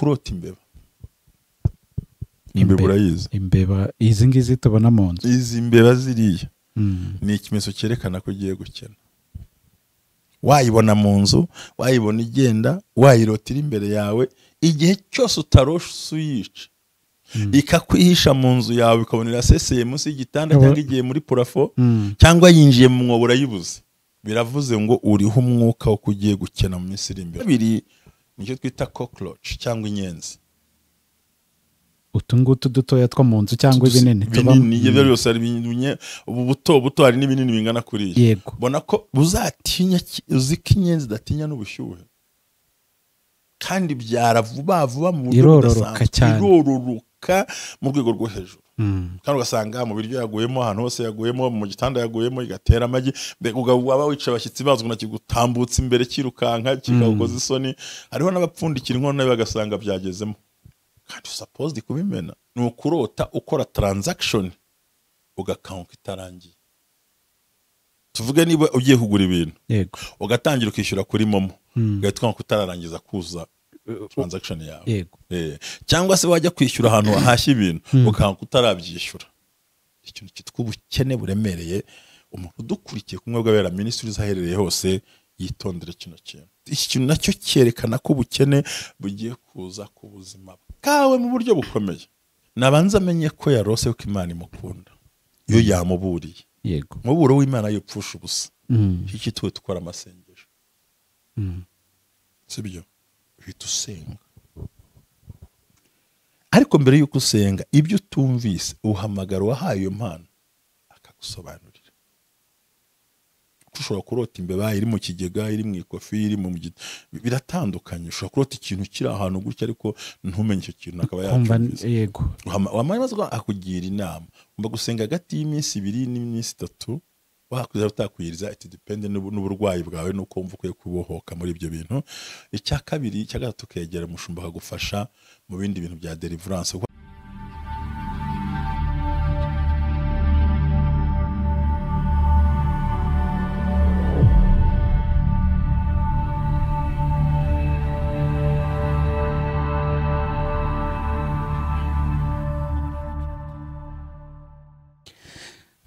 Ukurota imbeba. Imbeba urayizi? Imbeba izi ngizi tubona mu nzu. Izi mbeba ziriya ni ikimenyetso cyerekana ko ugiye gukena. Wayibona mu nzu, wayibona igenda, wayirota iri imbere yawe, igihe cyose utaroshe uyica ikakwihisha mu nzu yawe, ukabona iraseseye munsi y'igitanda cyangwa igiye muri purafo cyangwa yinjiye mu mwobo urayibuze, biravuze ngo uriho umwuka wo kugiye gukena mu minsi iri imbere. Kabiri nicyo twita cockroach cyangwa inyenzi. Utu ngutu dutoya two mu nzu cyangwa ibinini binini, ibyo byose ari binini, ubu buto buto hari n'ibinini bingana kuriya. Yego. Bona ko buzatinya, uzi ko inyenzi idatinya n'ubushyuhe kandi byara vuba vuba mu buryo budasanzwe, irororoka mu rwego rwo hejuru. Kandi ugasanga mu biryo yaguyemo, ahantu hose yaguyemo, mu gitanda yaguyemo, igatera amagi. Mbega waba wica abashyitsi bazwi na kigutambutsa imbere kirukanka kikagukoza isoni. Hariho n'abapfundikira inkono bagasanga byagezemo kandi supposed kubimena. Ni ukurota ukora transaction ugakanka itarangiye. Tuvuge niba ugiye kugura ibintu, yego, ugatangira ukishyura kuri momo, ugahita utararangiza kuza transaction yawe. Yego. Cyangwa se wajya kwishyura ahantu wahashye ibintu ukanka utarabyishyura. Ikintu cyitwa ubukene buremereye. Umuntu udukurikiye kumwe bw'abera ministries aherereye hose yitondere kino kintu. Iki kintu nacyo cyerekana ko ubukene bugiye kuza ku buzima bwawe mu buryo bukomeye. Nabanza amenye ko yarose ko Imana imukunda iyo yamuburiye. Yego. Muburo w'Imana yopfusha ubusa. Iki tuwe tukora amasengesho. Sibyo? Uhita usenga. Ariko mbere yuko usenga ibyo utumvise uhamagara uwahaye iyo mpano akagusobanurira. Ushobora kurota imbeba iri mu kigega, iri mu ikofi, iri mu giti, biratandukanye. Ushobora kurota ikintu kiri ahantu gutya ariko ntumenye icyo kintu akaba yacyumvise. Yego. Wamaze akugira inama. Umva gusenga hagati y'iminsi 2 n'iminsi 3 wakuza utakwiriza, it depend n'uburwayi bwawe nuko wumva ukwiye kubohoka muri ibyo bintu. Icya kabiri, icya gatatu, ukegera umushumba akagufasha mu bindi bintu bya deliverance.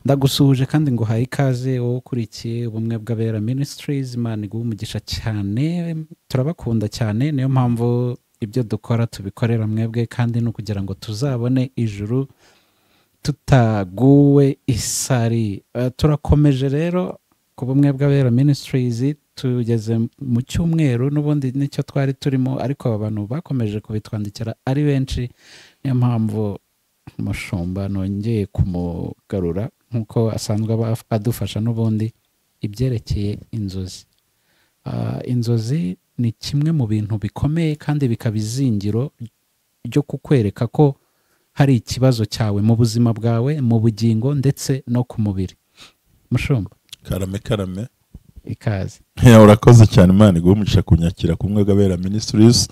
Ndagusuhuje kandi nguhaye ikaze wowe ukurikiye Ubumwe bw'Abera Ministries. Imana iguhe umugisha cyane, turabakunda cyane, niyo mpamvu ibyo dukora tubikorera mwebwe, kandi no kugira ngo tuzabone ijuru tutaguwe isari. Turakomeje rero ku Bumwe bw'Abera Ministries, tugeze mu cyumweru n'ubundi nicyo twari turimo, ariko abantu bakomeje kubitwandikira ari benshi, niyo mpamvu umushumba nongeye kumugarura nkuko asanzwe adufasha n'ubundi ibyerekeye inzozi. Inzozi ni kimwe mu bintu bikomeye kandi bikaba izingiro ryo kukwereka ko hari ikibazo cyawe mu buzima bwawe, mu bugingo ndetse no ku mubiri. Mushumba, karame karame, ikaze. Urakoze cyane, Imana iguhe umugisha kunyakira ku Bumwe bw'Abera Ministries.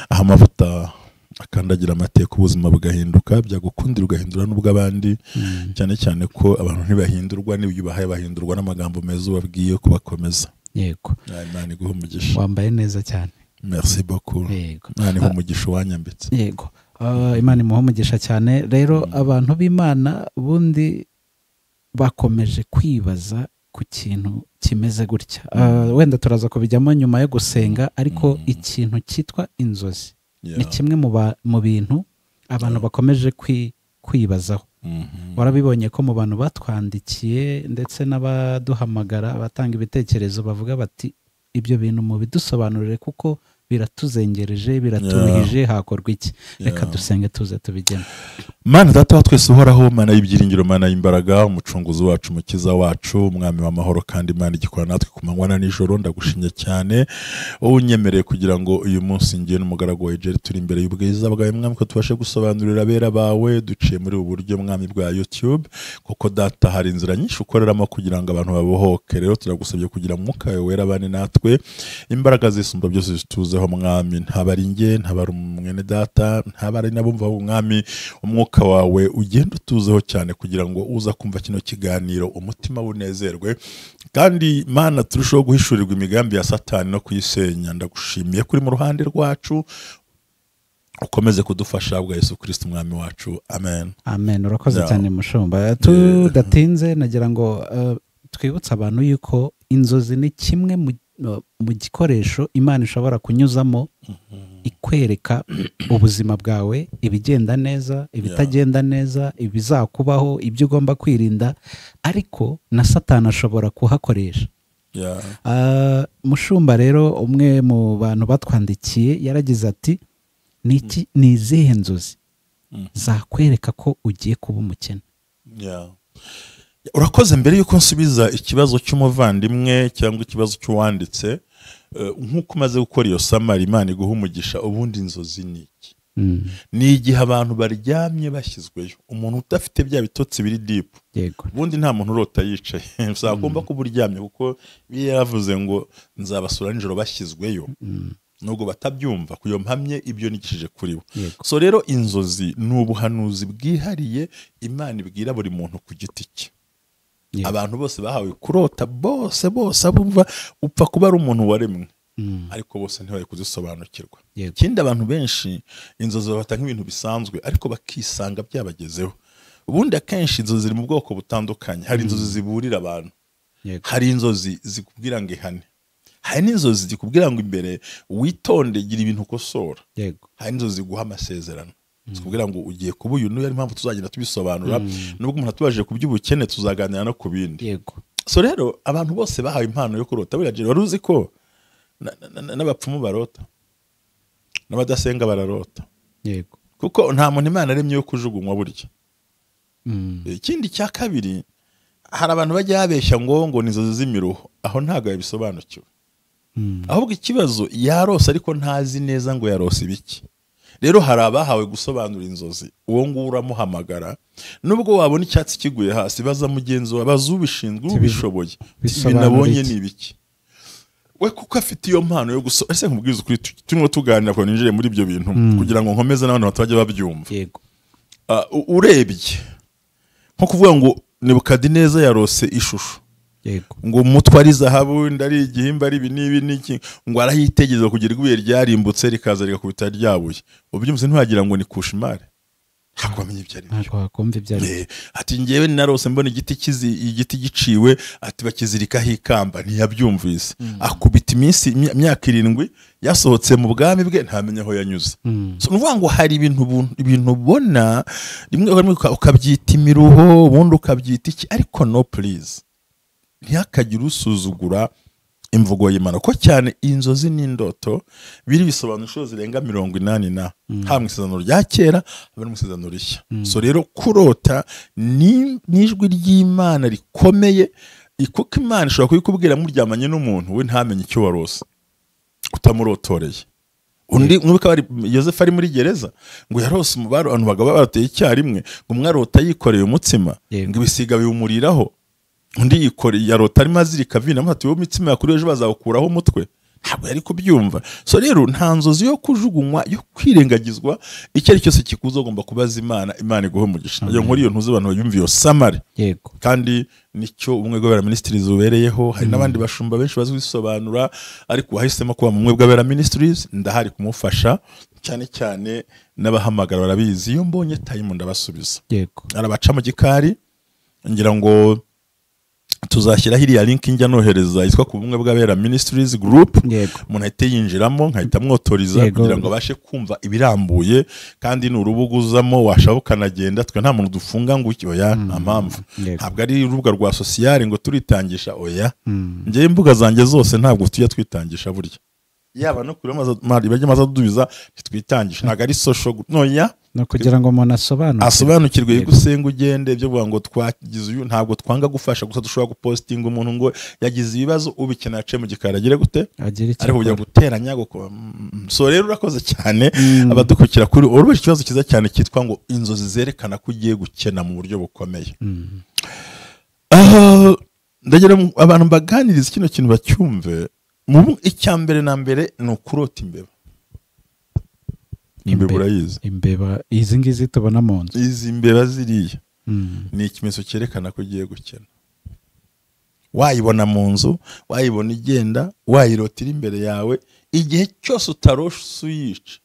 Aha amavuta akandagira amateka, ubuzima bugahinduka, byagukundira ugahindura n'ubw'abandi, cyane cyane ko abantu ntibahindurwa n'ibyo ubahaye, bahindurwa n'amagambo meza ubabwiye kubakomeza. Yego. Imana iguhe umugisha. Wambaye neza cyane. Merci beaucoup. Yego. Imana iguhe umugisha wanyambitse. Yego. Imana imuhe umugisha cyane. Rero abantu b'Imana bundi bakomeje kwibaza ku kintu kimeze gutya. Wenda turaza kubijyamo nyuma yo gusenga, ariko ikintu cyitwa inzozi ni kimwe mu bintu abantu bakomeje kwibazaho. Warabibonye ko mu bantu batwandikiye ndetse n'abaduhamagara batanga ibitekerezo bavuga bati ibyo bintu mubidusobanurire kuko biratuzengereje, biraturuhije, hakorwa iki? Reka dusenge tuze tubigene. Mana Data wa twese uhoraho, Mana y'ibyiringiro, Mana y'imbaraga, umucunguzi wacu, umukiza wacu, umwami w'amahoro, kandi Imana igikora natwe ku manywa na nijoro, ndagushimye cyane wowe unyemereye kugira ngo uyu munsi ngiye n'umugaragu wawe Jerry turi imbere y'ubwiza bwawe, Mwami, ko tubashe gusobanurira abera bawe duciye muri ubu buryo, Mwami, bwa YouTube, kuko Data hari inzira nyinshi ukoreramo kugira ngo abantu babohoke. Rero turagusabye kugira Mwuka wawe wera abane natwe, imbaraga zisumba byose zituzeho, Mwami, ntabari nge, ntabari mwene Data, ntabari nabumva, Mwami, umwuka wawe ugenda utuzeho cyane kugira ngo uza kumva kino kiganiro umutima unezerwe, kandi Mana turushaho guhishurirwa imigambi ya Satani no kuyisenya. Ndagushimiye kuri mu ruhande rwacu, Ukomeze kudufasha bwa Yesu Kristo umwami wacu. Amen. Amen. Urakoze cyane mushumba. Tudatinze nagira ngo twibutse abantu yuko inzozi ni kimwe mu gikoresho Imana ishobora kunyuzamo ikwereka ubuzima bwawe, ibigenda neza, ibitagenda neza, ibizakubaho, ibyo ugomba kwirinda, ariko na Satani ashobora kuhakoresha. Mushumba rero umwe mu bantu batwandikiye yaragize ati ni izihe nzozi zakwereka ko ugiye kuba umukene? Urakoze. Mbere yuko nsubiza ikibazo cy'umuvandimwe cyangwa ikibazo cy'uwanditse, nk'uko umaze gukora iyo samari, Imana iguha umugisha. Ubundi inzozi ni iki? Ni igihe abantu baryamye bashyizweyo, umuntu udafite bya bitotsi biri deep. Ubundi nta muntu urota yicaye, uzagomba kuba uryamye, kuko yaravuze ngo nzabasura nijoro bashyizweyo. Nubwo batabyumva kuyo mpamye ibyo nikije kuri bo. So rero inzozi ni ubuhanuzi bwihariye Imana ibwira buri muntu ku giti cye. Abantu bose bahawe kurota, bose bose abumva upfa kuba ari umuntu waremwe, ariko bose ntibari kuzisobanukirwa. Ikindi abantu benshi inzozi babata nk'ibintu bisanzwe, ariko bakisanga byabagezeho. Ubundi akenshi inzozi ziri mu bwoko butandukanye. Hari inzozi ziburira abantu, hari inzozi zikubwira ngo ihane, hari n'inzozi zikubwira ngo imbere witonde, gira ibintu ukosora. Hari n'inzozi ziguha amasezerano, zikubwira ngo ugiye kuba uyu n'uyu. Ari impamvu tuzagenda tubisobanura, nubwo umuntu atubajije ku by'ubukene tuzaganira no ku bindi. So rero abantu bose bahawe impano yo kurota. Buriya wari uzi ko n'abapfumu barota, n'abadasenga bararota? Kuko nta muntu Imana aremye yo kujugunywa burya. Ikindi cya kabiri, hari abantu bajya babeshya ngo ni inzozi z'imiruho, aho ntabwo yabisobanukiwe. Ahubwo ikibazo yarose ariko ntazi neza ngo yarose ibiki. Rero hari abahawe gusobanura inzozi, uwo nguwo uramuhamagara, nubwo wabona icyatsi kiguye hasi, baza mugenzi wawe, baza ubishinzwe, ubishoboye, ibi nabonye ni ibiki. We kuko afite iyo mpano yo gusobanura. Ese nkubwize ukuri, turimo tuganira ko ninjire muri ibyo bintu kugira ngo nkomeze n'abantu batajya babyumva. Urebye nko kuvuga ngo Nebukadineza yarose ishusho, ngo umutwe ari zahabu, ndari igihimba ari ibi n'ibi n'iki, ngo arahitegereza kugira ibuye ryarimbutse rikaza rigakubita ryabuye. Ubyumvise ntiwagira ngo ni kushimare, ntabwo wamenya ibyo ari byo. Ntabwo wakumva ibyo ari byo. Ati ngewe narose mbona igiti giciwe, ati bakizirikaho ikamba, ntiyabyumvise. Akubita iminsi imyaka 7 yasohotse mu bwami bwe, ntamenye aho yanyuze. So nuvuga ngo hari ibintu ubona rimwe ukabyita imiruho, ubundi ukabyita iki, ariko no please, ntihakagire usuzugura imvugo y'Imana, ko cyane inzozi n'indoto biri bisobanura inshuro zirenga 80 na haba mu isezerano rya kera haba no mu isezerano rishya. So rero kurota ni ijwi ry'Imana rikomeye, kuko Imana ishobora kubikubwira muryamanye n'umuntu we ntamenye icyo warose utamurotoreye. Undi nubwo ari Yosefu ari muri gereza, ngo yarose umubaro abantu bagaba barateye icyarimwe, ngo umwe yikoreye umutsima, ngo ibisiga biwumuriraho, undi yikoreye yarota arimo azirika vino, amufata uwo mitsima yakuriye ejo bazawukuraho umutwe, ntabwo yari kubyumva. So rero nta nzozi yo kujugunywa, yo kwirengagizwa, icyo ari cyose kikuza ugomba kubaza Imana, Imana iguhe umugisha. Iyo nkuri iyo ntuzi abantu bayumva iyo samari. Kandi nicyo ubumwe bw'Abera Ministries bubereyeho. Hari n'abandi bashumba benshi bazi gusobanura, ariko wahisemo kuba mu bumwe bw'Abera Ministries, ndahari kumufasha, cyane cyane n'abahamagara barabizi, iyo mbonye time ndabasubiza. Arabaca mu gikari, ngira ngo tuzashyiraho iriya link njya nohereza yitwa ku bumwe bw'Abera Ministries Group, umuntu ahite yinjiramo nkahita mwotoriza kugira ngo abashe kumva ibirambuye. Kandi ni urubuga uzamo washaka ukanagenda, twe nta muntu dufunga ngo iki, oya, nta mpamvu. Ntabwo ari urubuga rwa social ngo turitangisha, oya. Njye imbuga zanjye zose ntabwo tujya twitangisha burya, yaba no kuri bajya maza dubiza ntitwitangisha, ntabwo ari social, oya. No kugira ngo umuntu asobanukirwe gusenga ugende, ibyo kuvuga ngo twagize uyu, ntabwo twanga gufasha, gusa dushobora gupostinga umuntu ngo yagize ibibazo, ubikeneye ace mu gikari agire gute, ariko kujya guteranya. So rero urakoze cyane abadukurikira kuri urubije ikibazo cyiza cyane cyitwa ngo inzozi zerekana ko ugiye gukena mu buryo bukomeye. Ndagira abantu baganiriza kino kintu bacyumve. Icya mbere na mbere ni ukurota imbeba. Imbeba urayizi? Imbeba izi ngizi tubona mu nzu, izi mbeba ziriya ni ikimenyetso cyerekana ko ugiye gukena. Wayibona mu nzu, wayibona igenda, wayirota iri imbere yawe, igihe cyose utaroshe uyica.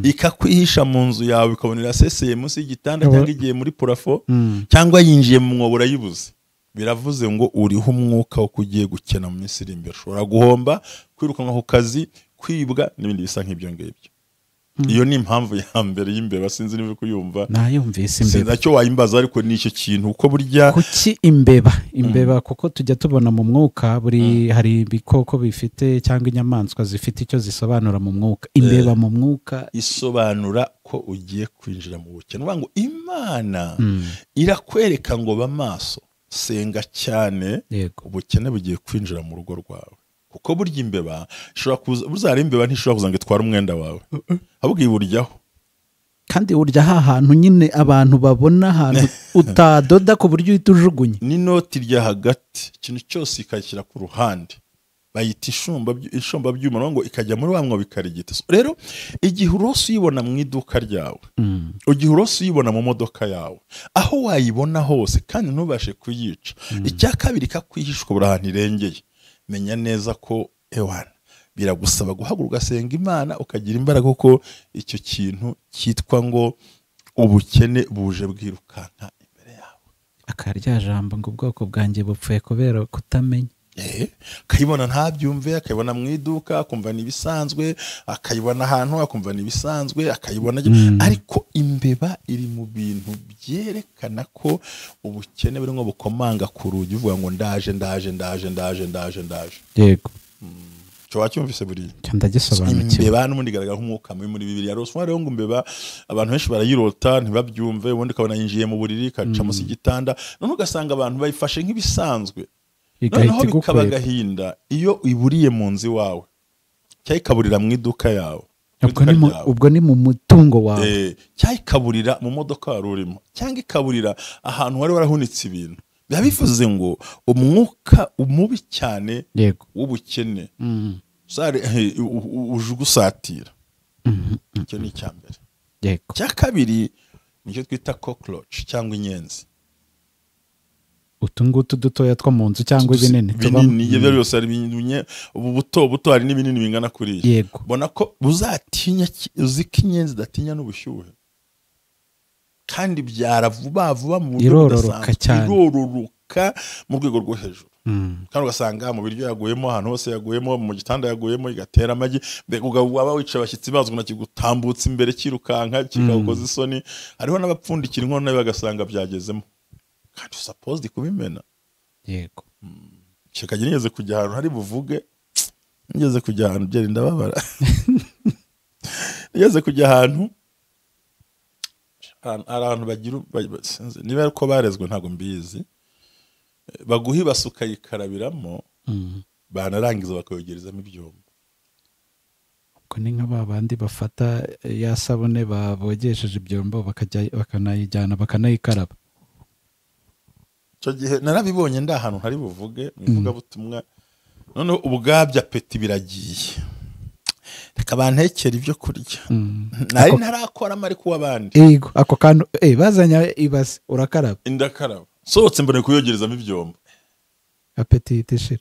Ikakwihisha mu nzu yawe, ukabona iraseseye munsi y'igitanda cyangwa igiye muri purafo cyangwa yinjiye mu mwobo urayibuze. Biravuze ngo uriho umwuka wo kugiye gukena mu minsi iri imbere. Ushobora guhomba, kwirukanwa ku kazi, kwibwa n'ibindi bisa nk'ibyo ngibyo. Iyo ni impamvu ya mbere y'imbeba, sinzi niba kuyumva. Nayumvise imbeba. Sinacyo wayimbaza, ariko ni icyo kintu uko burya. Kuki imbeba? Imbeba kuko tujya tubona mu mwuka buri hari ibikoko bifite cyangwa inyamaswa zifite icyo zisobanura mu mwuka. Imbeba mu mwuka isobanura ko ugiye kwinjira mu bukene. Uvuga ngo Imana irakwereka ngo ba maso, senga cyane, ubukene bugiye kwinjira mu rugo rwawe. Kuko burya imbeba ishobora kuza, buzara imbeba ntishobora kuza ngo itware umwenda wawe, ahubwo iburyaho. Kandi urya hantu nyine abantu babona ahantu utadoda ku buryo uhita ujugunya. N'inoti rya hagati, ikintu cyose ikashyira ku ruhande, bayita ishumba byuma, ngo ikajya muri wa mwobo ikarigita. Rero igihe urose uyibona mu iduka ryawe, igihe urose uyibona mu modoka yawe, aho wayibona hose kandi ntubashe kuyica, icya kabiri ikakwihisha ukabura ahantu irengeye, menya neza ko ewana biragusaba guhaguruka ugasenga Imana ukagira imbaraga, kuko icyo kintu cyitwa ngo ubukene buje bwirukanka imbere yawe. Akarya jambo ngo ubwoko bwanjye bupfuye kubera kutamenya. Akayibona ntabyumve, akayibona mu iduka akumva ni ibisanzwe, akayibona ahantu akumva ni ibisanzwe, akayibona. Ariko imbeba iri mu bintu byerekana ko ubukene burimo bukomanga ku rugi, uvuga ngo ndaje ndaje ndaje ndaje ndaje ndaje. Yego. Cyo wacyumvise buriya? Ndagisobanukiwe. Imbeba n'ubundi igaragara nk'umwuka mubi muri Bibiliya. Rero rero ngo imbeba abantu benshi barayirota ntibabyumve, ubundi ukabona yinjiye mu buriri ikaca munsi y'igitanda, none ugasanga abantu bayifashe nk'ibisanzwe. Noneho bikaba agahinda iyo iburiye mu nzu iwawe cyangwa ikaburira mu iduka yawe, ubwo ni mu mutungo wawe, cyangwa ikaburira mu modoka wari urimo, cyangwa ikaburira ahantu wari warahunitse ibintu. Biba bivuze ngo umwuka umubi cyane w'ubukene uje ugusatira. Icyo ni icya mbere. Icya kabiri nicyo twita cockroach cyangwa inyenzi. Utu ngutu dutoya two mu nzu cyangwa ibinini binini, ibyo byose ari binini, ubu buto buto hari n'ibinini bingana kuriya. Bona ko buzatinya, uzi ko inyenzi idatinya n'ubushyuhe, kandi byara vuba vuba mu buryo budasanzwe, irororoka mu rwego rwo hejuru. Kandi ugasanga mu biryo yaguyemo, ahantu hose yaguyemo, mu gitanda yaguyemo, igatera amagi. Mbega waba wica abashyitsi bazwi nakigutambutsa imbere kirukanka kikagukoza isoni. Hariho n'abapfundikira inkono bagasanga byagezemo, kandi supposed kubimena. Yego. Kikagira nigeze kujya ahantu hari buvuge, nigeze kujya ahantu byari ndababara. Nigeze kujya ahantu abantu bagira niba ariko barezwe ntago mbizi, baguha ibase ukayikarabiramo, banarangiza bakayogerezamo ibyombo. Ubwo ni nka babandi bafata ya sabune babogesheje ibyombo bakajya bakanayijyana bakanayikaraba. Icyo gihe narabibonye ndi ahantu ntari buvuge mu ivugabutumwa, noneho ubwabyo apeti biragiye, reka bantekere ibyo kurya. Nari ntarakoramo ariko uw'abandi. Yego, ako kantu bazanye ibase urakaraba. Ndakaraba. Sohotse mbone kuyogerezamo ibyombo. Apeti itishira.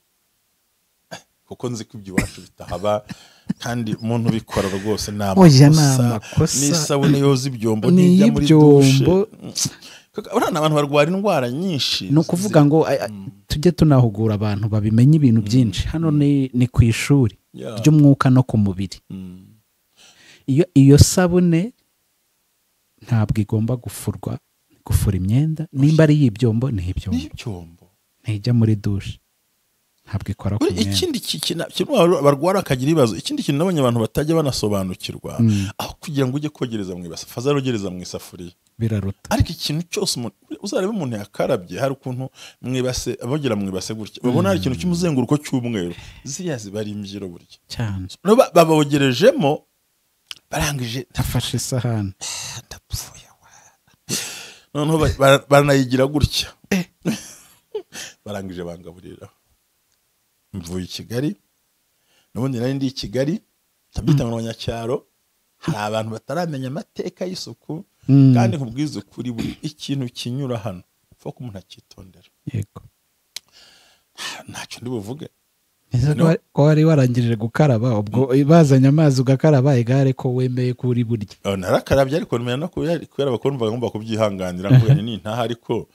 Kuko nzi ko ibyo iwacu bitahaba, kandi umuntu ubikora rwose ni amakosa. N'isabune yoza ibyombo ntijya muri dushe. Urabona abantu barwara indwara nyinshi. Ni ukuvuga ngo tujye tunahugura abantu babimenye ibintu byinshi. Hano ni ku ishuri ry'umwuka no ku mubiri. Iyo sabune ntabwo igomba gufurwa, gufura imyenda, nimba ari ibyombo ni ibyombo, ntijya muri dushe, ntabwo ikora ku myenda. Ikindi kintu barwara akagira ibibazo, ikindi kintu nabonye abantu batajya banasobanukirwa, aho kugira ngo ujye kogereza mu ibase, faza rogereza mu isafuriya biraruta. Ariko ikintu cyose uzarebe umuntu yakarabye, hari ukuntu mu ibase abogera mu ibase gutya, babona hari ikintu cy'umuzenguruko cy'umweru, ziriya ziba ari imbyiro burya cyane. Babogerejemo barangije nafashe isahani ndapfuye, noneho baranayigira gutya, barangije bangaburira. Mvuye i Kigali, n'ubundi nari ndi i Kigali, ndabyita ngo abanyacyaro, hari abantu bataramenya amateka y'isuku. Kandi nkubwize ukuri, buri ikintu kinyura hano ko umuntu akitondera. Yego. Ntacyo ndi buvuge. Ko wari warangije gukaraba, ubwo bazanye amazi ugakaraba, igare ko wemeye ko uri burya. Narakarabye ariko numenya no kubera bakumva ngomba kubyihanganira, ngo ni ntaha ariko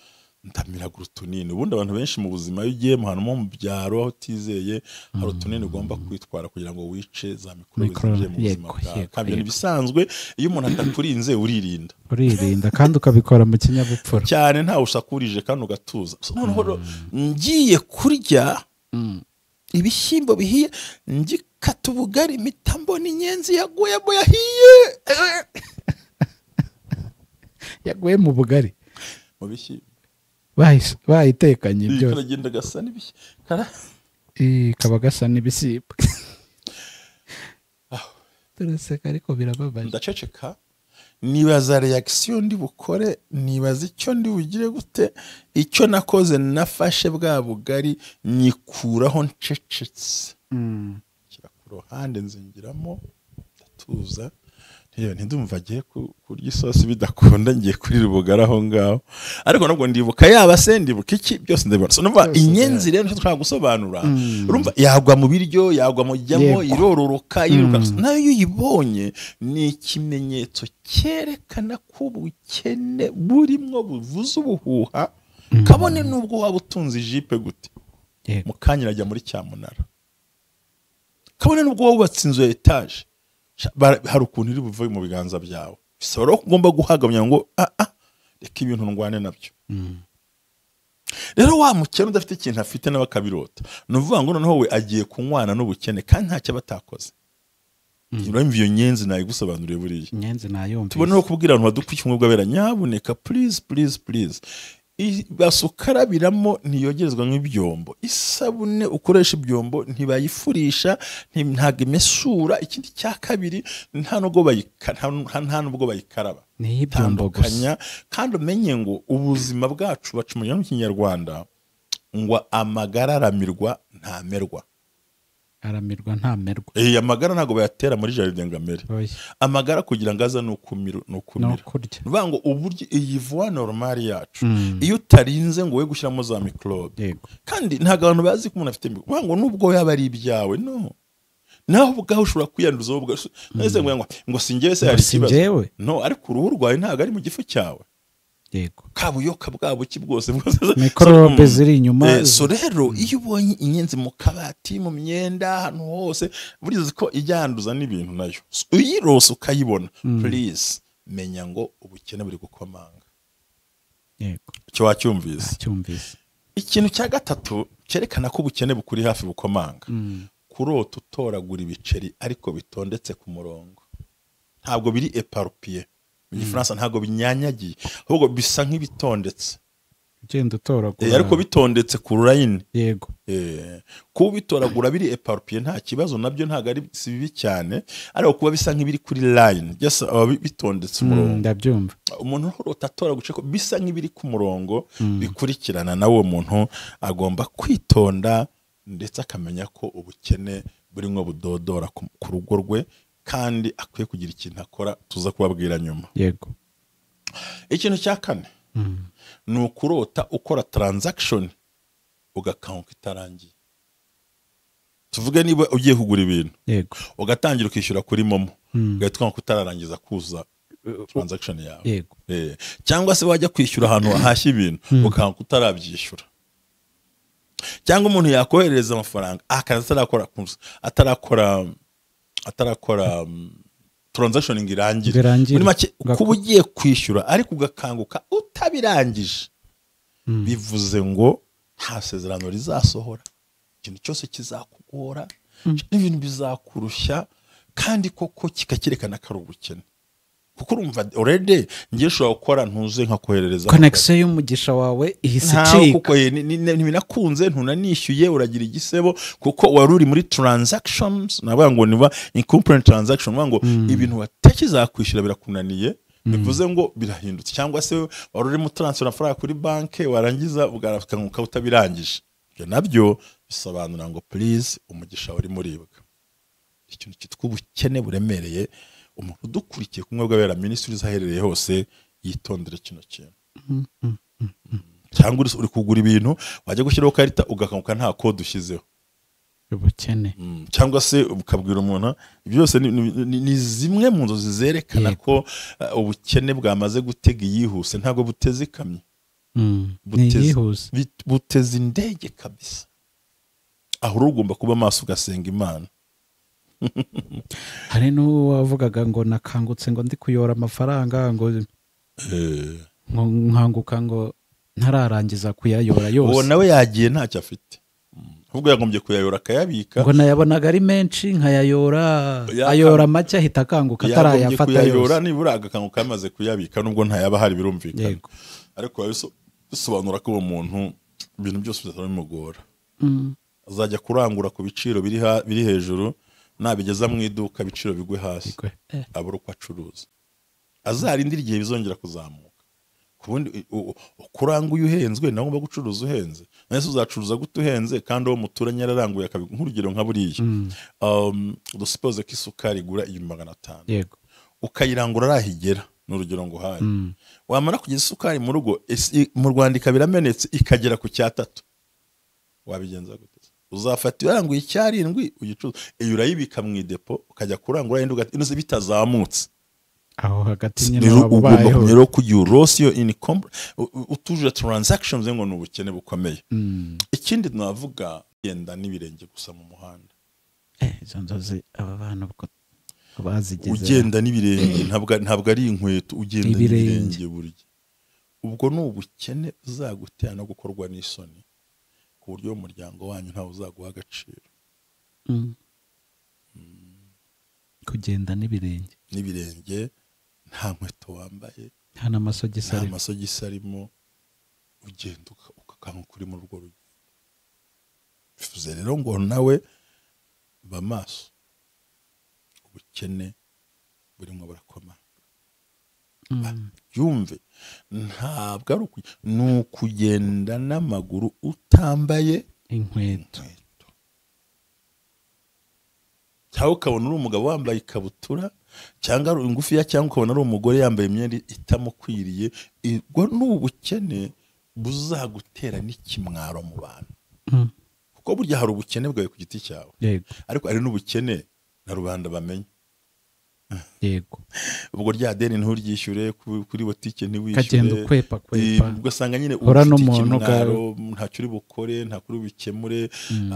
ndamiragura utunini. Ubundi abantu benshi mu buzima iyo ugiye mu hantu mu byaro aho utizeye, hari utunini ugomba kwitwara kugira ngo wice za mikorobe zinjiye mu buzima bwawe. Kandi ni bisanzwe iyo umuntu atakurinze uririnda. Uririnda kandi ukabikora mu kinyabupfura. Cyane ntawe usakurije kandi ugatuza. Noneho ngiye kurya ibishyimbo bihiye, ngikata ubugari mpita mbona inyenzi yaguyemo yahiye. Yaguye mu bugari. Mu bishyimbo. Bayitekanye byose. Karagenda gasa n'ibishyimbo. Kaba gasa n'ibishyimbo. Turaseka ariko birababaje. Ndaceceka nibaza reaction ndi bukore, nibaza icyo ndi bugire gute. Icyo nakoze nafashe bwa bugari nyikuraho ncecetse. Kira ku ruhande nzingiramo ndatuza. Ntidumva agiye kurya isosi bidakunda, ngiye kurira ubugari aho ngaho. Ariko nabwo ndibuka yaba se ndibuka iki byose ndabibona. So numva inyenzi rero nicyo twashaka gusobanura. Urumva yagwa mu biryo, yagwa mu jyamo, irororoka, yiruka. Nayo iyo uyibonye ni ikimenyetso cyerekana ko ubukene burimwo buvuza ubuhuha, kabone nubwo waba utunze ijipe gute. Mu kanya irajya muri cyamunara. Kabone nubwo wubatse inzu ya etage, hari ukuntu iri buve mu biganza byawe. Bisaba rero ugomba guhagamya ngo reka ibintu ndwane nabyo. Rero wa mukene udafite ikintu afite nawe akabirota, ni ukuvuga ngo noneho we agiye kunywana n'ubukene kandi ntacyo aba atakoze. Urumva iyo nyenzi nayigusobanuriye buriya. Inyenzi nayumvise. Tubone no kubwira abantu badukwiye ubumwe bw'abera, nyabuneka please please please. Basukarabiramo ntiyogerezwa nk'ibyombo. Isabune ukoresha ibyombo ntibayifurisha, ntabwo imesura. Ikindi cya kabiri nta nubwo bayikaraba. Ni ibyombo gusa. Kandi umenye ngo ubuzima bwacu baca mu Kinyarwanda ngo amagara aramirwa ntamerwa. Aramirwa ntamerwa. Amagara ntabwo bayatera muri jardin ngo amere. Amagara kugira ngo aza nukumira nukumira. Nuvuga ngo uburyo iyi voie normale yacu iyo utarinze ngo we gushyiramo za microbe. Kandi ntabwo abantu bazi ko umuntu afite microbe. Ngo nubwo yaba ari ibyawe no. Naho ubwaho ushobora kwiyanduza wowe ubwawe. Nese ngo singewe se hari ikibazo. No, ariko uruhu rwawe ntabwo ari mu gifu cyawe. Yego. Kabuyoka bwabo ki bwose mikorobe ziri inyuma. So rero iyo ubonye inyenzi mu kabati, mu myenda, ahantu hose, burizi ko ijyanduza n'ibintu nayo. Uyirose ukayibona, please menya ngo ubukene buri gukomanga. Yego. Icyo wacyumvise. Cyumvise. Ikintu cya gatatu cyerekana ko ubukene bukuri hafi bukomanga. Kurota utoragura ibiceri ariko bitondetse ku murongo. Ntabwo biri éparpillé. Mu Gifaransa ntabwo binyanyagiye, ahubwo bisa nk'ibitondetse. Ugenda utoragura. Ariko bitondetse ku line. Yego. Kuba bitoragura biri éparpillé nta kibazo nabyo ntabwo ari bibi cyane, ariko kuba bisa nk'ibiri kuri line, just bitondetse umurongo. Ndabyumva. Umuntu urota atoragura ko bisa nk'ibiri ku murongo bikurikirana, nawe uwo muntu agomba kwitonda ndetse akamenya ko ubukene burimwo budodora ku rugo rwe, kandi akwiye kugira ikintu akora tuza kubabwira nyuma. Yego. Ikintu cya kane ni ukurota ukora transaction ugakanguka itarangiye. Tuvuge niba ugiye kugura ibintu, yego, ugatangira ukishyura kuri momo, ugahita ukanguka utararangiza kuza transaction yawe. Yego. Cyangwa se wajya kwishyura ahantu wahashye ibintu ukanguka utarabyishyura. Cyangwa umuntu yakoherereza amafaranga akaza atarakora transaction ngo irangire. Muri make kuba ugiye kwishyura ariko ugakanguka utabirangije, bivuze ngo nta sezerano rizasohora. Ikintu cyose kizakugora, n'ibintu bizakurushya, kandi koko kikakerekana ko ari ubukene. Kuko urumva already ngiye ushobora gukora ntuze nka koherereza connection y'umugisha wawe ihise icika, kuko ntibinakunze, ntunanishyuye, uragira igisebo kuko wari uri muri transactions. Navuga ngo niba incomplete transaction, navuga ngo ibintu watekereza kwishyura birakunaniye, bivuze ngo birahindutse. Cyangwa se wari uri mu transfer amafaranga kuri banke, warangiza ugakanguka utabirangije. Ibyo nabyo bisobanura ngo please umugisha wari muribwa. Ikintu cyitwa ubukene buremereye, umuntu udukurikiye kumwe bw'abera ministries aherereye hose yitondere kino kintu. Cyangwa uri kugura ibintu wajya gushyiraho karita ugakanguka nta code ushyizeho. Ubukene. Cyangwa se ukabwira umuntu, ibyo byose ni zimwe mu nzozi zerekana ko ubukene bwamaze gutega iyihuse. Ntabwo buteze ikamyo, buteze indege kabisa. Aho ugomba kuba maso ugasenga Imana. Hari n'uwavugaga ngo nakangutse ngo ndi kuyora amafaranga, ngo nkanguka ngo ntararangiza kuyayora yose. Uwo nawe yagiye ntacyo afite, ahubwo yagombye kuyayora akayabika. Ngo nayabonaga ari menshi nkayayora, ayora make ahita akanguka atarayafata yose. Kuyayora nibura agakanguka yamaze kuyabika, nubwo ntayaba hari, birumvikana. Ariko bisobanura ko uwo muntu ibintu byose bizaba bimugora. Azajya kurangura ku biciro biri hejuru, nabigeza mu iduka ibiciro bigwe hasi, abura uko acuruza. Azarindira igihe bizongera kuzamuka. Kubundi kuranguye uhenzwe, nawe ugomba gucuruza uhenze. Nese uzacuruza gute uhenze kandi uwo muturanye yararanguye? Nk'urugero nka buriya, dusuppose ko isukari igura 1500, yego, ukayirangura arahigera, ni urugero nguhaye. Wamara kugeza isukari mu rugo, mu Rwanda ikaba iramenetse ikagera ku 3, wabigenza gute? Uzafata iranguye 7 uyicuruza, iyo urayibika mu idepo ukajya kurangura indi inoze bitazamutse. Aho hagati nyine wabayeho rero kugira urosiyo in utuje transactions ngo ni ubukene bukomeye. Ikindi navuga, genda n'ibirenge gusa mu muhanda. Izo nzozi aba bantu bazigeze, ugenda n'ibirenge, ntabwo ari inkweto, ugenda n'ibirenge burya. Ubwo ni ubukene buzagutera no gukorwa n'isoni, ku buryo umuryango wanyu ntawe uzaguha agaciro. Kugenda n'ibirenge, n'ibirenge, nta nkweto wambaye, nta n'amasogisi arimo, ugenda ukakanguka uri muri urwo rugendo. Bivuze rero ngo nawe ba maso, ubukene burimo burakomanga. Yumve, ntabwo ari ni ukugenda n'amaguru utambaye inkweto. Cyangwa ukabona uri umugabo wambaye ikabutura cyangwa ari ingufiya, cyangwa ukabona ari umugore yambaye imyenda itamukwiriye. Ubwo ni ubukene buzagutera n'ikimwaro mu bantu. Kuko burya hari ubukene bwawe ku giti cyawe, ariko ari n'ubukene na rubanda bamenya. Yego. Ubwo rya deni nturyishyure, kuri botike ntiwishyure, kagenda ukwepa kwepa, ugasanga nyine ufite ikimwaro, ntacyo uri bukore, nta kuri bikemure.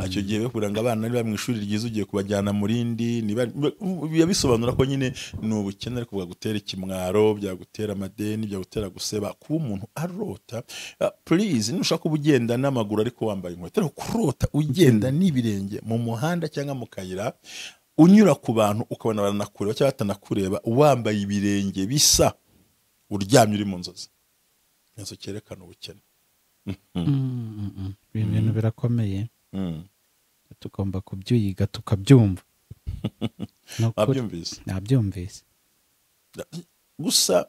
Icyo gihe bakubwira ngo abana niba mu ishuri ryiza ugiye kubajyana mu rindi, biba bisobanura ko nyine ni ubukene, ariko bwagutera ikimwaro, byagutera amadeni, byagutera guseba. Kuba umuntu arota, please, nushaka kuba ugenda n'amaguru ariko wambaye inkweto, ariko kurota ugenda n'ibirenge mu muhanda cyangwa mu kayira, unyura ku bantu ukabona baranakureba cyangwa batanakureba, wambaye ibirenge bisa, uryamye uri mu nzozi, inzu cyerekana ubukene. Ibintu birakomeye, tugomba kubyiga tukabyumva. Nabyumvise, nabyumvise. Gusa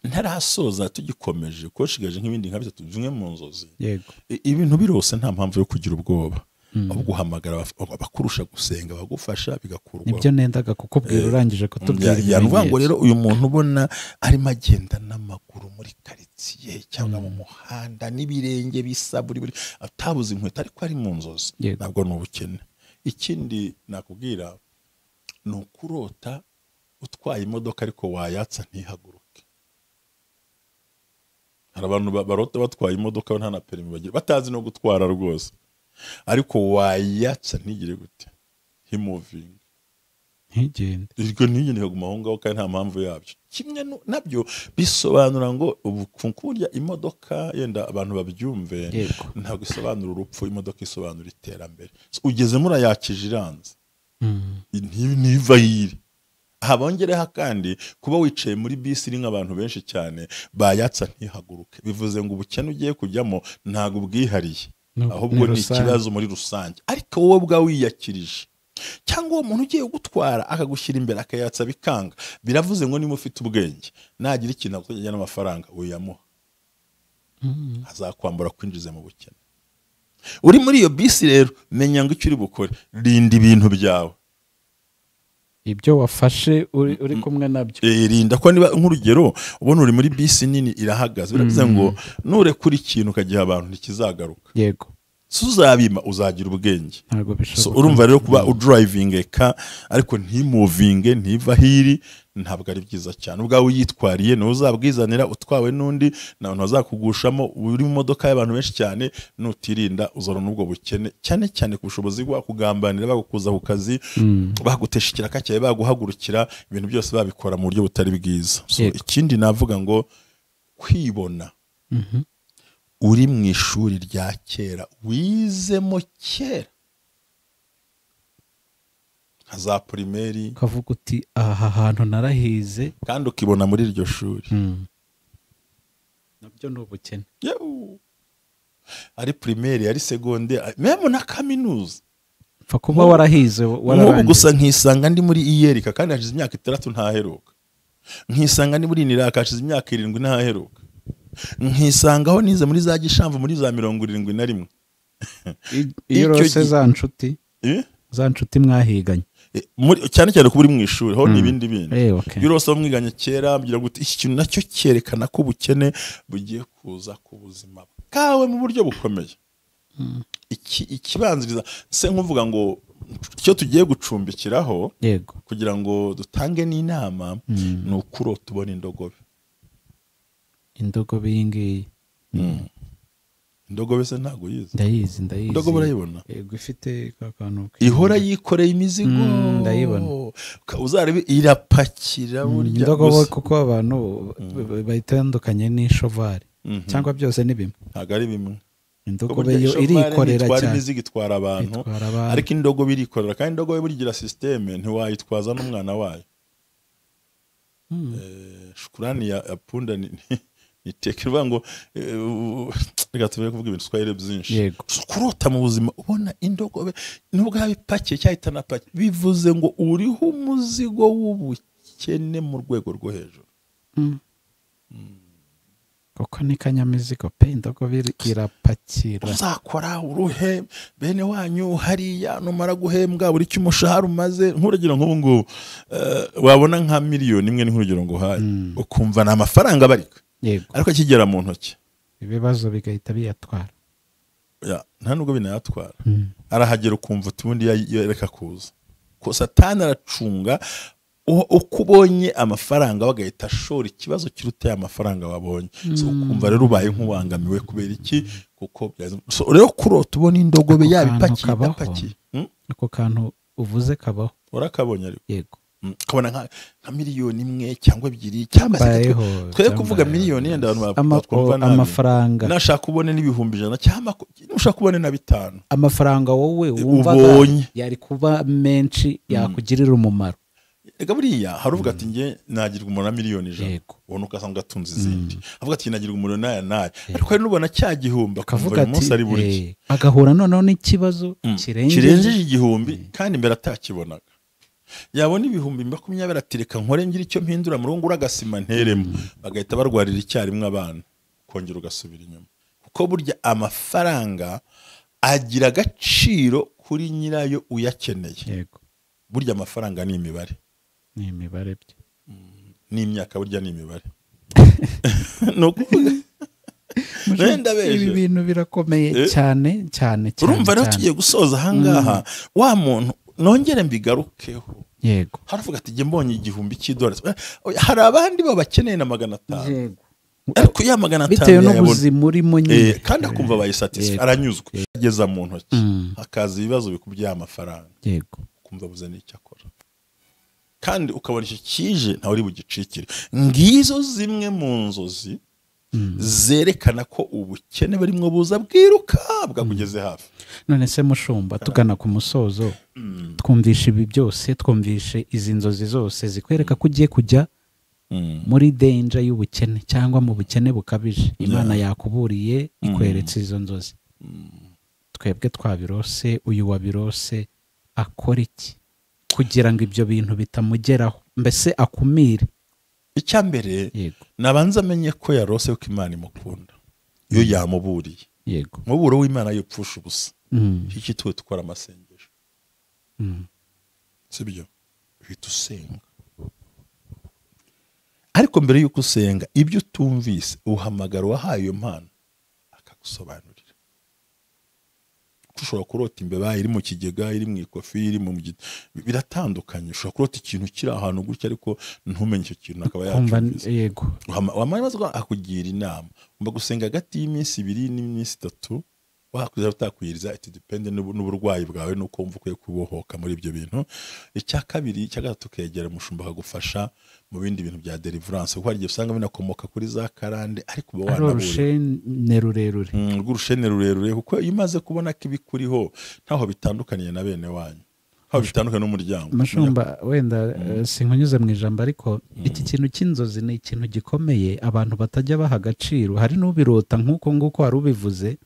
ntarasoza, tugikomeje kuko nshigaje nk'ibindi nka bitatu bimwe mu nzozi. Yego. Ibintu birose nta mpamvu yo kugira ubwoba, ahubwo uhamagara abakurusha gusenga bagufasha bigakurwa. Nibyo nendaga kukubwira urangije kutubwira. Yanuvuga ngo rero uyu muntu ubona arimo agenda n'amaguru muri quartier cyangwa mu muhanda n'ibirenge bisa buri atabuze inkweto ariko ari mu nzozi, ntabwo ni ubukene. Ikindi nakubwira ni ukurota utwaye imodoka ariko wayatsa ntihaguruke. Hari abantu barota batwaye imodoka nta na perimi bagira, batazi no gutwara rwose, ariko wayatsa ntigire gute, himuvinga ntigende, iryo ntigende kaguma aho ngaho kandi nta mpamvu yabyo. Kimwe nabyo bisobanura ngo ubu imodoka, yenda abantu babyumve, ntabwo isobanura urupfu, imodoka isobanura iterambere. Ugeze murayakije iranze, ntiva yiri. Habongereho kandi kuba wicaye muri bisi iri nk'abantu benshi cyane, bayatsa ntihaguruke, bivuze ngo ubukene ugiye kujyamo ntabwo ubwihariye, ahubwo ni ikibazo muri rusange. Ariko wowe ubwawe wiyakirije, cyangwa uwo muntu ugiye gutwara akagushyira imbere akayatsa bikanga, biravuze ngo niba ufite ubwenge nagira ikintu akujyana n'amafaranga uyamuha, azakwambura kwinjiza mu bukene. Uri muri iyo bisi rero, menya ngo icyo uri bukore, rinda ibintu byawe, ibyo wafashe uri kumwe nabyo. Rinda ko niba nk'urugero ubona uri muri bisi nini irahagaze, biravuze ngo nurekura ikintu ukagiha abantu ntikizagaruka. Yego. Suzabima uzagira ubwenge. Ntabwo bishoboka. So urumva rero kuba udrivinge ka ariko ntimuvinge ntiva hiri ntabwo ari byiza cyane. Ubwawe uyitwariye niwe uzabwizanira, utwawe n'undi n'abantu bazakugushamo, uri mu modoka y'abantu benshi cyane, nutirinda uzarona ubwo bukene, cyane cyane ku bushobozi bwakugambanira, bagukuza ku kazi, bagutesha ikiraka cyawe, baguhagurukira, ibintu byose babikora mu buryo butari bwiza. So ikindi navuga ngo kwibona uri mu ishuri rya kera wizemo kera nka za primaire, ukavuga uti aha hantu narahize, kandi ukibona muri iryo shuri, nabyo ni ubukene. Ari primaire, ari secondaire, même na kaminuza, pfa kuba warahize wararangiye. Gusa nkisanga ndi muri iyerika kandi hashize imyaka 6 ntaheruka, nkisanga ndi muri niraka hashize imyaka 7 ntaheruka, nkisangaho nize muri za Gishamvu muri za 71. Iyo rose za nshuti za nshuti mwahiganye cyane cyane kuba uri mu ishuri ho n'ibindi bindi, iyo rose mwiganye kera mbwira gute, iki kintu nacyo cyerekana ko ubukene bugiye kuza ku buzima bwawe mu buryo bukomeye. Ikibanziriza se nkuvuga ngo icyo tugiye gucumbikiraho kugira ngo dutange n'inama ni ukurota ubona indogobe. Indogobe iyi ngiyi. Indogobe se ntago yizi? Ndayizi. Indogobe urayibona? Yego, ifite akantu ihora yikoreye imizigo. Ndayibona. Uzarebe irapakira burya. Indogobe kuko abantu bayitandukanye n'ishovari cyangwa byose ni bimwe. Ntago ari bimwe. Indogobe yo irikorera cyane, imizigo itwara abantu, ariko indogobe irikorera, kandi indogobe burigira systeme ntiwayitwaza n'umwana wayo. Shukurani ya punda ni nitekerwa ngo reka tuvuge kuvuga ibintu twahire byinshi. Kurota mu buzima ubona indogobe nubwo yabipakiye cyahita napakiye, bivuze ngo uriho umuzigo w'ubukene mu rwego rwo hejuru. Kuko ni kanyamizigo pe, indogobe irapakira. Uzakora uruhe bene wanyu hariya numara guhembwa buri cy'umushahara umaze, nk'urugero nk'ubu ngubu wabona nka miliyoni imwe n'urugero ngo haye ukumva ni amafaranga barika. Ariko akigera mu ntoki ibibazo bigahita biyatwara. Nta nubwo binayatwara, arahagera ukumva utundi yareka kuza. Ko Satani aracunga uko ubonye amafaranga bagahita ashora ikibazo kiruta amafaranga wabonye. So ukumva rero ubaye nk'ubangamiwe kubera iki? Kuko so rero kurota ubona indogobe yabipakiye idapakiye. Ako kantu uvuze kabaho. Urakabonye ariko? Yego. Kabona nka miliyoni 1 cyangwa 2 cyangwa se twe kuvuga miliyoni yenda abantu batwumva nabi. Amafaranga nashaka ubone n'ibihumbi 100 cyangwa nushaka ubone na 5. Amafaranga wowe wumvaga yari kuba menshi yakugirira umumaro. Ega buriya haruvuga ati nge nagirwa umuntu na miliyoni 100, ubona ukasanga atunze izindi, avuga ati nagirwa umuntu naya naya, ariko hari nubona cya gihumbi akavuga ati ari buriki, agahura noneho n'ikibazo kirengeje igihumbi kandi mbere atakibonaga. Yabona ibihumbi 20 atireka nkore ngira icyo mpindura mu rungu uragasima nteremo, bagahita barwarira icyarimwe abana, kongera ugasubira inyuma. Kuko burya amafaranga agira agaciro kuri nyirayo uyakeneye. Yego. Burya amafaranga ni imibare. Ni imibare byo. Ni imyaka burya ni imibare. No kuvuga ibi bintu birakomeye cyane cyane cyane. Urumva rero tugiye gusoza ahangaha wa muntu nongere mbigarukeho. Yego. Haravuga ati nge mbonye igihumbi cy'idolari. Hari abandi babakeneye na 500. Yego. Ariko ya 500 bitewe n'ubuzima urimo nyine. Kandi akumva bayisatisfy, aranyuzwe. Ageza mu ntoki hakaza ibibazo bikubye amafaranga. Yego. Kumva buze n'icyo akora. Kandi ukabona icyo kije ntawe uri bugicikire. Ngizo zimwe mu nzozi zerekana ko ubukene barimo buza bwiruka bwakugeze hafi. None se mushumba, tugana ku musozo, twumvishe ibi byose, twumvishe izi nzozi zose zikwereka ko ugiye kujya muri danger y'ubukene cyangwa mu bukene bukabije. Imana yakuburiye ikweretse izo nzozi. Twebwe twabirose, uyu wabirose akora iki kugira ngo ibyo bintu bitamugeraho, mbese akumire? Icya mbere nabanza amenye ko yarose ko Imana imukunda iyo yamuburiye. Yego. Muburo w'Imana yopfusha ubusa. Iki tuwe tukora amasengesho. Sibyo? Uhita usenga. Ariko mbere yuko usenga ibyo utumvise uhamagara uwahaye iyo mpano akagusobanurira. Ushobora kurota imbeba iri mu kigega, iri mu ikofi, iri mu giti, biratandukanye. Ushobora kurota ikintu kiri ahantu gutya ariko ntumenye icyo kintu, akaba yacyumvise. Yego. Wamara akugira inama, ugomba gusenga hagati y'iminsi 2 n'iminsi 3, wakwiza utakwiriza, it depend n'uburwayi bwawe nuko wumva ukwiye kubohoka muri ibyo bintu. Icya kabiri, icya gatatu, ukegera umushumba akagufasha mu bindi bintu bya deliverance, kuko hari igihe usanga binakomoka kuri za karande, ariko uba wanabura urushene rurerure, rw'urushene rurerure, kuko iyo umaze kubona ko ibikuriho ntaho bitandukaniye na bene wanyu, ntaho bitandukaniye n'umuryango. Mushumba, wenda sinkunyuze mu ijambo, ariko iki kintu cy'inzozi ni ikintu gikomeye abantu batajya baha agaciro. Hari n'ubirota nk'uko nguko wari ubivuze,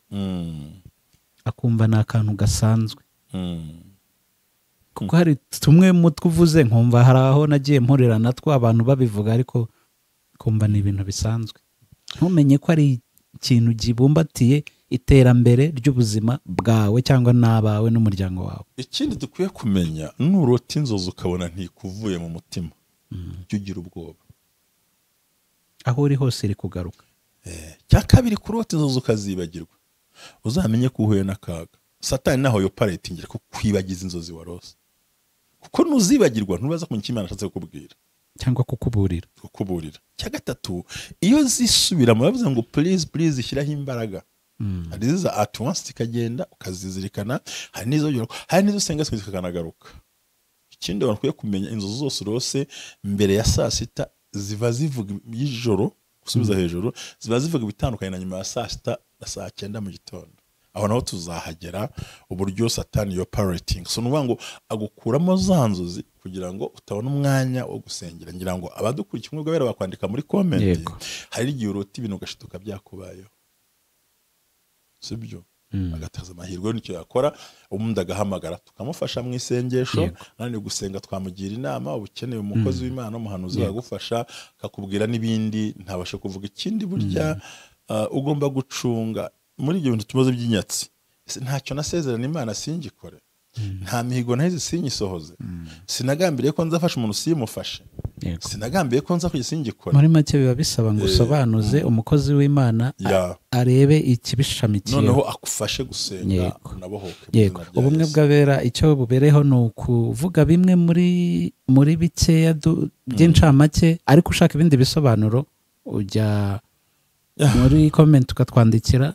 akumva ni akantu gasanzwe. Kuko hari tumwe mu twuvuze nkumva hari aho nagiye mpurira natwo abantu babivuga, ariko kumva ni ibintu bisanzwe, ntumenye ko ari ikintu gibumbatiye iterambere ry'ubuzima bwawe cyangwa n'abawe n'umuryango wawe. Ikindi dukwiye kumenya, nurota inzozi ukabona ntikuvuye mu mutima, jya ugira ubwoba, aho uri hose iri kugaruka. Cya kabiri, kurota inzozi ukazibagirwa, uzamenye ko uhuye n'akaga. Satani naho yoperatingira ko kwibagiza inzozi warose, kuko nuzibagirwa ntubaza kumenya icyo Imana ashatse kukubwira cyangwa kukuburira. Cya gatatu, iyo zisubiramo bavuze ngo please please shyiraho imbaraga. Hari iziza at once zikagenda ukazizirikana, hari n'izo hari n'izo usenga zikakanagaruka. Ikindi abantu bakwiye kumenya, inzozi zose urose mbere ya saa sita ziva zivuga y'ijoro gusubiza hejuru, ziba zivuga ibitandukanye na nyuma ya saa sita na saa 9 mu gitondo. Aho naho tuzahagera uburyo Satani yoperating. So nuvuga ngo agukuramo za nzozi kugira ngo utabona umwanya wo gusengera. Ngira ngo abadukurikiye umwe bwabera bakwandika muri comment, hari igihe urota ibintu ugashituka byakubayeho, sibyo? Agataza amahirwe nicyo yakora, ubundi agahamagara tukamufasha mu isengesho, nani gusenga twamugira inama, ubukeneye umukozi w'Imana umuhanuzi agufasha akakubwira n'ibindi ntabasha kuvuga. Ikindi burya ugomba gucunga muri ibyo bintu tumaze by'inyatsi. Ntacyo nasezerana Imana singikore, nta mihigo nahize sinyisohoze, sinagambiriye ko nzafasha umuntu simufashe, sinagambiriye ko nza kuyisingikora. Muri make biba bisaba ngo usobanuze umukozi w'Imana arebe ikibishamikiye, noneho akufashe gusenga unabohoke. Yego. Ubumwe bw'abera icyo bubereho ni ukuvuga bimwe muri bikeya by'incamake, ariko ushaka ibindi bisobanuro ujya muri comment ukatwandikira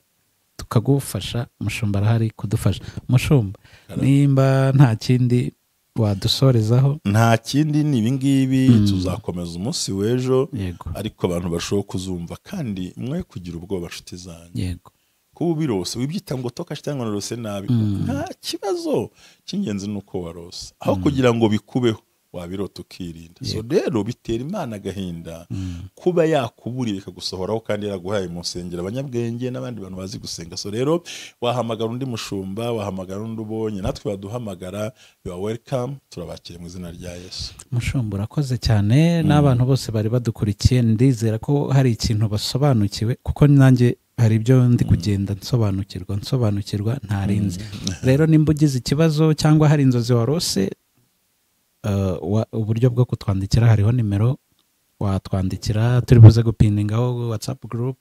tukagufasha. Mushumba arahari kudufasha. Mushumba, nimba nta kindi wadusorezaho? Nta kindi, ni ibingibi. Tuzakomeza umunsi w'ejo, ariko abantu bashobora kuzumva, kandi mwe kugira ubwoba nshuti zanjye. Yego. Kuba ubirose wibyita ngo toka cyangwa narose nabi, nta kibazo. Cy'ingenzi ni uko warose, aho kugira ngo bikubeho wabirota ukirinda. So rero bitera Imana agahinda kuba yakuburiye ikagusohoraho kandi yaraguhaye mu nsengero abanyabwenge n'abandi bantu bazi gusenga. So rero wahamagara undi mushumba, wahamagara undi ubonye, natwe baduhamagara, you are welcome, turabakira mu izina rya Yesu. Mushumba urakoze cyane, n'abantu bose bari badukurikiye ndizera ko hari ikintu basobanukiwe, kuko nanjye hari ibyo ndi kugenda nsobanukirwa ntarinzi. Rero nimba ugize ikibazo cyangwa hari inzozi warose, uburyo bwo kutwandikira hariho nimero watwandikira, turi buze gupiningaho WhatsApp group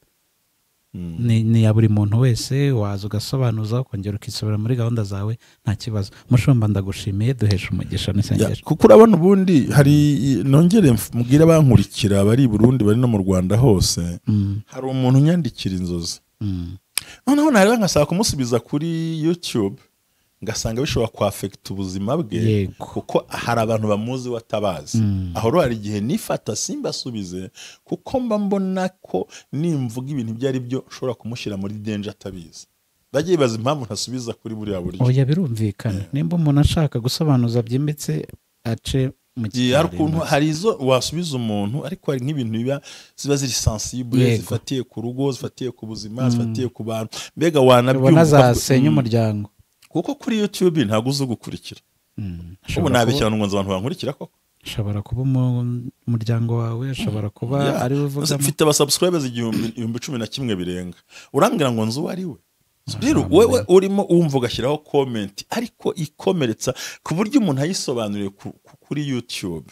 ni ya buri muntu wese, waza ugasobanuza ukongera ukisubira muri gahunda zawe nta kibazo. Mushumba ndagushimiye, duhesha umugisha n'isengesho. Kuko urabona ubundi hari nongere mbwira abankurikira bari i Burundi bari no mu Rwanda hose, hari umuntu unyandikira inzozi, noneho nareba ngasaba kumusubiza kuri YouTube ngasanga bishobora kwafekta ubuzima bwe, kuko hari abantu bamuzi watabazi. Aho rero hari igihe nifata simbasubize, kuko mba mbona ko nimvuga ibintu ibyo ari byo nshobora kumushyira muri danger atabizi. Bagiye baza impamvu ntasubiza kuri buriya buryo. Oya birumvikana, nimba umuntu ashaka gusobanuza byimbitse ace mu gikari. Hari izo wasubiza umuntu, ariko hari nk'ibintu biba ziba ziri sensible, zifatiye ku rugo, zifatiye ku buzima, zifatiye ku bantu, mbega wanabyumva zasenya umuryango. Kuko kuri YouTube ntago uzi gukurikira. Ubu nabeshya ngo nzi abantu bankurikira koko. Ashobora kuba umuryango wawe, ashobora kuba ari uvuga. Mfite aba subscribers 11,000 birenga. Urambwira ngo nzi uwo ari we. Rero wewe urimo umva ugashyiraho comment ariko ikomeretsa ku buryo umuntu ayisobanuriye kuri YouTube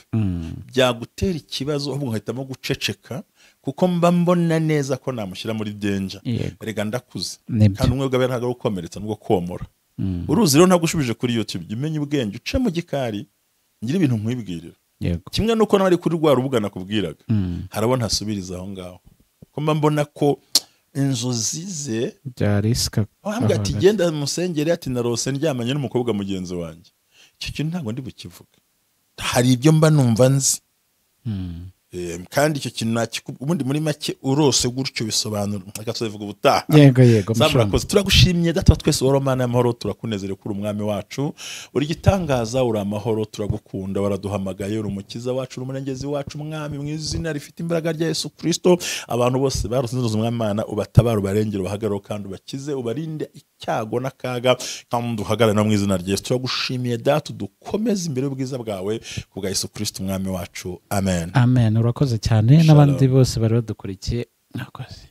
byagutera ikibazo, ahubwo nkahitamo guceceka kuko mba mbona neza ko namushyira muri danger. Rega ndakuze kandi umwe bw'abera ntago ukomeretsa nubwo komora. Uruzi rero ntagushubije kuri YouTube, jya umenya ubwenge uce mu gikari ngira ibintu nkwibwirira. Kimwe nuko nawe ari kuri rwa rubuga nakubwiraga, harabo ntasubiriza aho ngaho, ko mba mbona ko inzozi ze bya risque. Wambwira ati genda musengere, ati narose ndyamanye n'umukobwa mugenzi wanjye, icyo kintu ntabwo ndi bukivuge. Hari ibyo mba numva nzi. Kandi icyo kintu ubundi muri make urose gutyo bisobanura, reka tuzabivuga ubutaha. Yego yego. Sam, mushumba. Urakoze, turagushimye Data wa twese wari Mana y'amahoro, turakunezerewe ko uri umwami wacu, uri igitangaza, uri amahoro, turagukunda, waraduhamagaye, uri umukiza wacu, uri umurengezi wacu. Mwami, mu izina rifite imbaraga rya Yesu Kristo, abantu bose barose inzozi, Umwami Imana, ubatabare, ubarengere, ubahagarare kandi ubakize, ubarinde icyago n'akaga, kandi uhagarare no mu izina rya Yesu. Turagushimiye Data, dukomeze imbere y'ubwiza bwawe ku bwa Yesu Kristo umwami wacu, amen. Amen, urakoze cyane. Shalom. N'abandi bose bari badukurikiye, mwakoze.